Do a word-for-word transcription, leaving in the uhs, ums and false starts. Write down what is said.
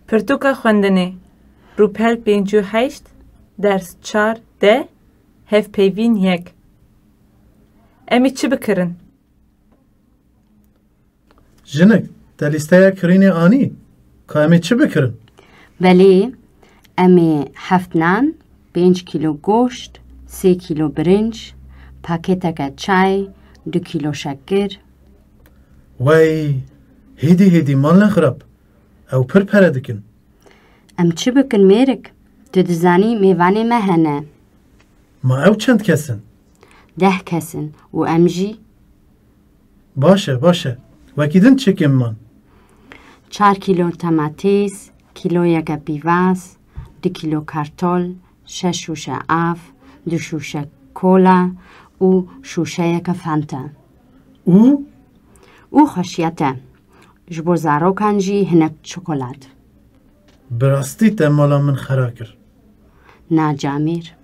Pirtûka xwendinê, rûpel pêncî û heşt, ders çar D, hevpeyvîn yek. Em ê çi bikirin? Jinik, te lîsteya kirînê anî? Ka em ê çi bikirin? Belê, em ê heft nan, pênc kîlo goşt, sê kîlo birinc, pakêteke çay, du kîlo şekir. Wey, hêdî hêdî, mal nexirab. Ew pir pere dikin. Em çi bikin mêrik? Tu dizanî mêvanê me hene. Ma ew çend kes in? Deh kes in û em jî. Baş e, baş e. Wekî din çi kêm man? Çar kîlo tematês, kîloyeke pîvaz, du kîlo kartol, şeş şûşe av, du şûşe kola û şûşeyeke fanta. Û? Û xweşiya te. Ji bo zarokan jî hinek çikolat. Bi rastî te mala min xera kir. Na Camîr,